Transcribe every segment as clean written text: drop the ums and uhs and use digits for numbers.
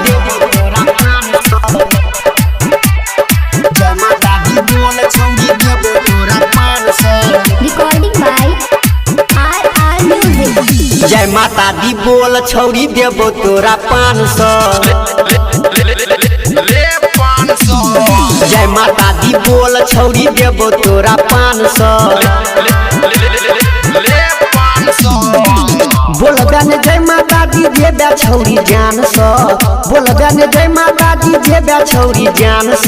देबो तोरा 500। जय माता दी बोल छौरी देबो तोरा 500। Recording by RR Music. जय माता दी बोल छौरी देबो तोरा 500। ले 500। जय माता दी बोल छौरी देबो तोरा 500। ले 500। बोल बन जय माता दी जेबे छौरी जान स। बोल बन जय माता दी जेबे छौरी जान स।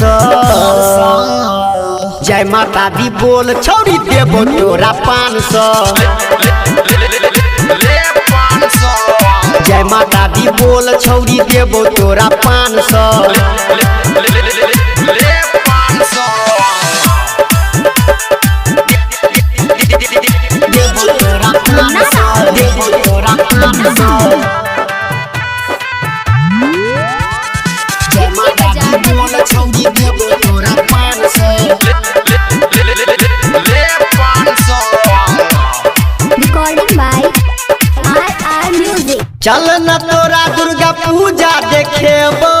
जय माता दी बोल छौरी देबो तोरा 500। ले 500। जय माता दी बोल छौरी देबो तोरा 500। ले 500। देबो तोरा 500। देबो तोरा 500। जय माता दी बोल छौरी देबो तोरा 500। ले 500। Recording by RR Music. चल न तोरा दुर्गा पूजा देखेबो,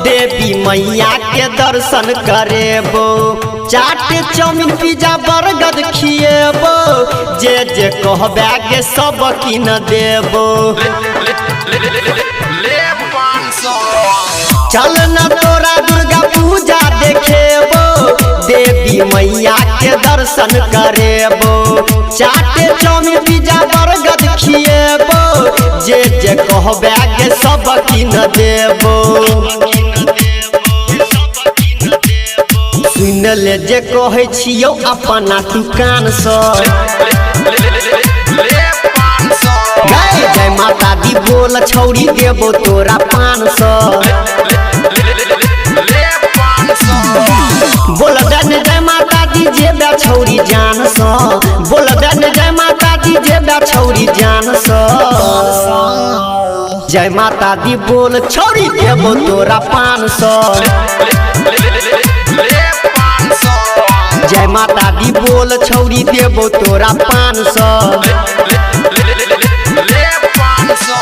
देवी मैया के दर्शन करेबो, चाट चाउमीन पिज्जा बर्गर खिएबो, जे जे कहबे के सब किन देबो। ले 500। चल न तोरा दुर्गा पूजा देखेबो, देवी मैया के दर्शन करेबो, चाट चाउमीन पिज्जा बर्गर खिएबो, जे जे कहबे के सब किन देबो। सुन ले जे कहै छियौ अपना दुकान सँ। ले 500। जय माता दी बोल छौरी देबो तोरा 500। ले 500। बोल बन जय माता दी जेबे छौरी जान स। बोल बन जय माता दी जेबे छौरी जान स। जय माता दी बोल छौरी देबो तोरा 500। ले 500। जय माता दी बोल छौरी देबो तोरा 500। ले 500।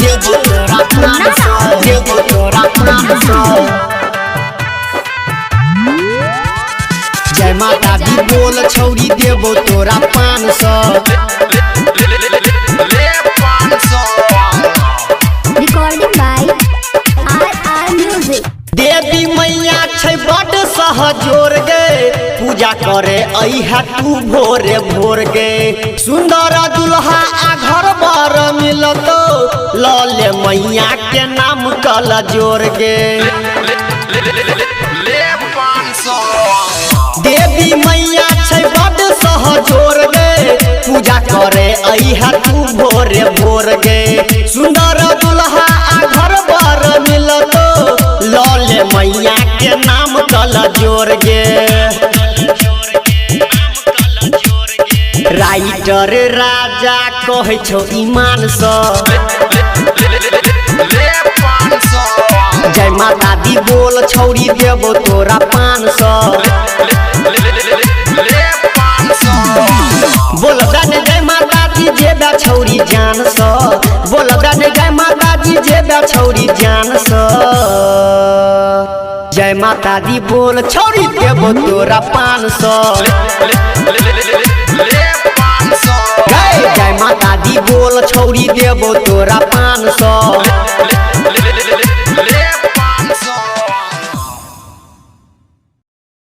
देबो तोरा 500। देबो तोरा 500। जय माता दी बोल छौरी देबो तोरा 500। ले 500। Recording by RR Music. देवी मैया छै बड सहजोर गे, पूजा करे अइहा तू भोरे भोर गे, सुंदर दुल्हा आ घर बर मिलतो, लले मैया के नाम कल जोर गे। ले 500। देवी मैया छै बड सहजोर गे, पूजा करे अइहा तू भोरे भोर गे, सुंदर दुल्हा आ घर बर मिलतो, लले मैया के नाम कल जोर गे। राइटर राजा कहै छौ ईमान स। ले 500। जय माता दी बोल छौरी देबो तोरा 500। ले 500। बोल बन जय माता दी जेबे छौरी जान स। बोल बन जय माता दी जेबे छौरी जान स। जय माता दी बोल छौरी देबो तोरा 500। ले 500। जय माता दी बोल छौरी देबो तोरा 500।